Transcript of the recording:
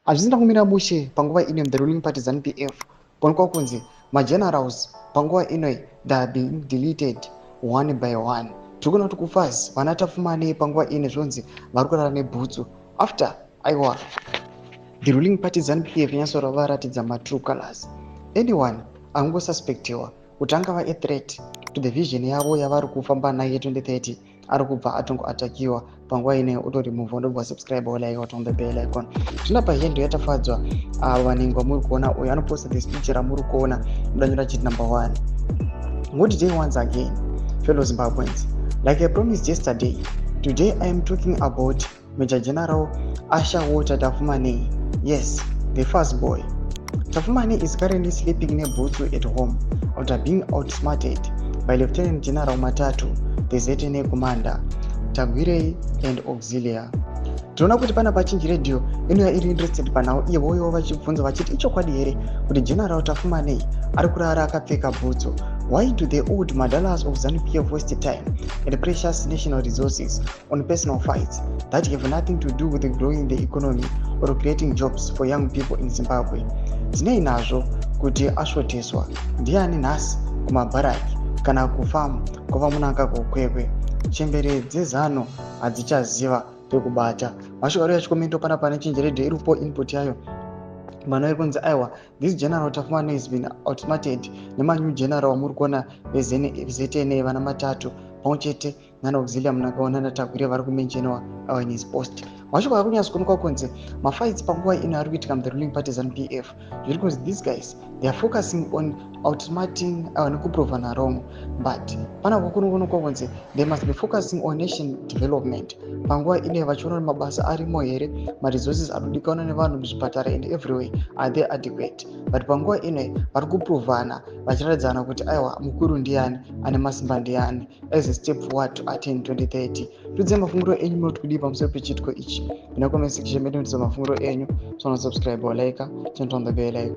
Hazvisina kumira mushe panguva ino the ruling party ZANU PF. Kuonekwa kunzi magenerals panguva ino, they are being deleted one by one. Tiri kuona kuti kuFAZ vana Tapfumanei panguva ino zvonzi vari kurara nebhutsu after, aiwa, the ruling party ZANU PF yanyatsora varatidza matrue colors. Anyone angosuspectiwa kuti angava a threat to the vision yavo yavari kufamba nayo ye2030 ari kubva atongoatakiwa panguva ino, otoremove. Ndobva subscribe, like, on the bell icon. Zvino pahendo yaTafadzwa vanenge vamuri kuona, uyo anoposta this picture ramuri kuona, mudanyora chiti number one. Good day once again, fellow Zimbabweans. Like I promised yesterday, today I am talking about Major General Asher Walter Tapfumanei. Yes, the first boy. Tapfumanei is currently sleeping nebhutsu at home after being outsmarted by Lieutenant General Matatu, the ZNA commander, Tagwirei and Auxilia. Tinoona kuti pana pachinji redhiyo inouya iri interested panhau iye, voiwo vachibvunza vachiti, ichokwadi here kuti General Tapfumanei ari kurara akapfeka bhutsu? Why do the old madalas of ZANU PF waste time and precious national resources on personal fights that have nothing to do with growing the economy or creating jobs for young people in Zimbabwe? Dzinei nazvo kuti asvoteswa ndiani nhasi kumabharaki kana kufamu kwavaMunanga kuKwekwe? Chembere dzezano hadzichaziva pekubata. Mashoko ari achikomento pana pane Chinji Radio iri kupawo input yayo. Mano iri kunzi, aiwa, this General Tapfumanei has been outsmarted nemanew general wamuri kuona veZNA, vana Matatu pamwe chete nana Auxilia Mnangagwa naTagwirei vari kumentionwa in his post. Mashoko ari kunyatsokuonekwa kunzi mafights panguva ino ari kuitika muthe ruling party ZANU PF, zviri kunzi these guys, they are focusing on outsmarting nekuprovana wrong, but panapa kunoonekwa kunzi they must be focusing on nation development panguva ino, vachiona kuti mabasa arimo here, maresources anodikanwa nevanhu muzvipatara and everywhere, are they adequate? But panguva ino vari kuprovana vachiratidzana kuti, aiwa, mukuru ndiani, ane masimba ndiani, as a step forward to attain 2030. Tudzai mafungiro enyu, munoti kudii pamusoro pechiitiko ichi? Muna comment section medu, ndidza mafungiro enyu. Sonosubscribe, like, turn on the bell icon.